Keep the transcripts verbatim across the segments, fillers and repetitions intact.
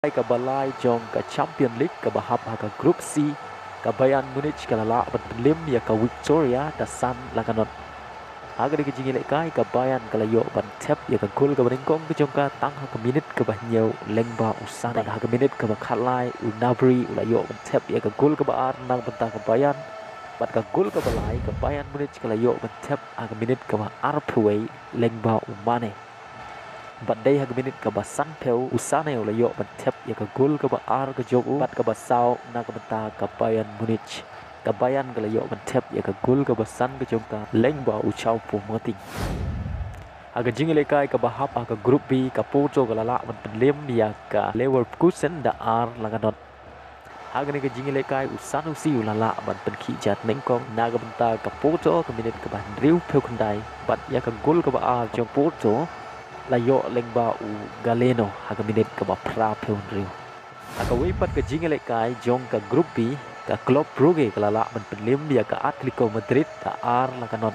Kaba lai jong ka Champion League kaba hap ha ka Group C, ka Bayern Munich ka la lah ban pynliem ïa ka Victoria da san la ka not. Ha kane ka jingïalehkai ka Bayern ka la ïoh ban thep ïa ka gol kaba nyngkong ka jong ka tang ha ka minit kaba hynñiew lyngba u Sané. Bad ha ka minit kaba khatlai u Gnabry u la ïoh ban thep ïa ka gol kaba ar na ka bynta ka Bayern. Bad ka gol kaba lai ka Bayern Munich ka la ïoh ban thep ha ka minit kaba arphew wei lyngba u Mané. Bad dei ha ka minit kaba sanphew u Sané u la ïoh ban thep ïa ka gol kaba ar ka jong u bad kaba saw na ka bynta ka Bayern Munich. Ka Bayern ka la ïoh ban thep ïa ka gol kaba san ka jong ka lyngba u Choupo-Moting. Ha ka jingïalehkai kaba hap ha ka Group B ka Porto ka la lah ban pynliem ïa ka Leverkusen da ar la ka not. Ha kane ka jingïalehkai u Sanusi u la lah ban pynkhih jar nyngkong na ka bynta ka Porto ka minit kaba hynriewphew khyndai bad ïa ka gol kaba ar jong Porto la ïoh lyngba u Galeno ha ka minit kaba phraphew hynriew. Ha kawei pat ka jingïalehkai jong ka Group B ka Club Brugge ka la lah ban pynliem ïa ka Atletico Madrid da ar la ka not.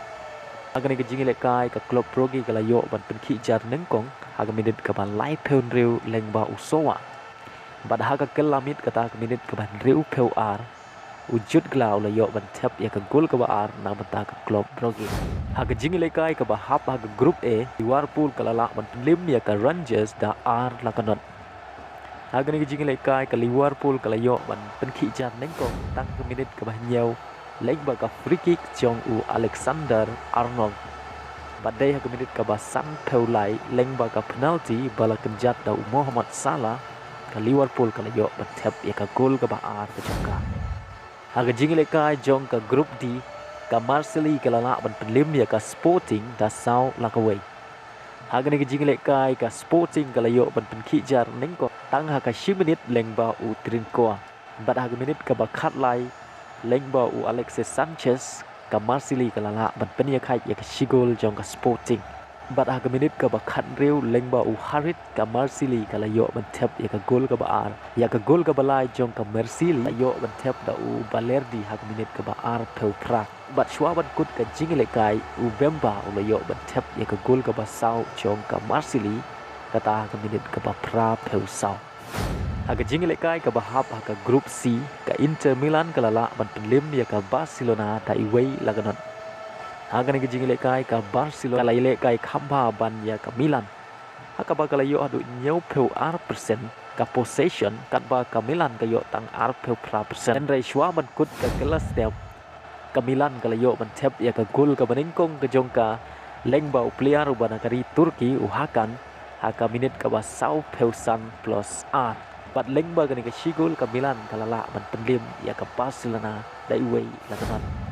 Ha kane ka jingïalehkai ka Club Brugge ka la ïoh ban pynkhih jar nyngkong ha ka minit kaba laiphew hynriew lyngba u Sowa. Bad ha ka kylla miet kata ka minit kaba hynriewphew ar u Jude Glaw u la ïoh ban thep ïa ka gol kaba ar na ka bynta ka Club Brugge. Ha ka jingïalehkai kaba hap ha ka Group A, Liverpool ka la lah ban pynliem ïa ka Rangers da ar la ka not. Ha kane ka jingïalehkai ka Liverpool ka la ïoh ban pynkhih jar nyngkong tang ka minit kaba hynñiew lyngba ka free kick jong u Alexander Arnold. Bad dei ha ka minit kaba sanphew lai lyngba ka penalty ba la kynjat da u Mohamed Salah, ka Liverpool ka la ïoh ban thep ïa ka gol kaba ar ka jong ka. Ha ka jingïalehkai jong ka Group D ka Marseille ka la lah ban pynliem ïa ka Sporting da saw la ka wei. Ha kane ka jingïalehkai ka Sporting ka la ïoh ban pynkhih jar nyngkong tang ha ka shi minit lyngba u Trinkoa. Bad ha ka minit kaba khatlai lyngba u Alexis Sanchez ka Marseille ka la lah ban pynïakhaid ïa ka shi gol jong ka Sporting. Bad ha ka minit kaba khathynriew lyngba u Harit ka Marseille ka la ïoh ban thep ïa ka gol kaba ar. Ïa ka gol kaba lai jong ka Marseille la ïoh ban thep da u Balerdi ha ka minit kaba arphew phra. Bad shuwa ban kut ka jingïalehkai u Bemba u la ïoh ban thep ïa ka gol kaba saw jong ka Marseille kata ha ka minit kaba phraphew saw. Ha ka jingïalehkai kaba hap ha ka Group C ka Inter Milan ka la lah ban pynliem ïa ka Barcelona da iwei la ka not. Ha kane ka jingïalehkai ka Barcelona ka la ïalehkai kham bha ban ïa ka Milan ha kaba ka la ïoh haduh hynñiewphew ar percent ka possession katba ka Milan ka ïoh tang arphew phra percent. Hynrei shuwa ban kut ka kylla step ka Milan ka la ïoh ban thep ïa ka gol kaba nyngkong ka jong ka lyngba u player uba na ka ri Turkey u Hakan ha ka minit kaba sawphew san plus ar. Bad lyngba kane ka shi gol ka Milan ka la lah ban pynliem ïa ka Barcelona da iwei la ka not.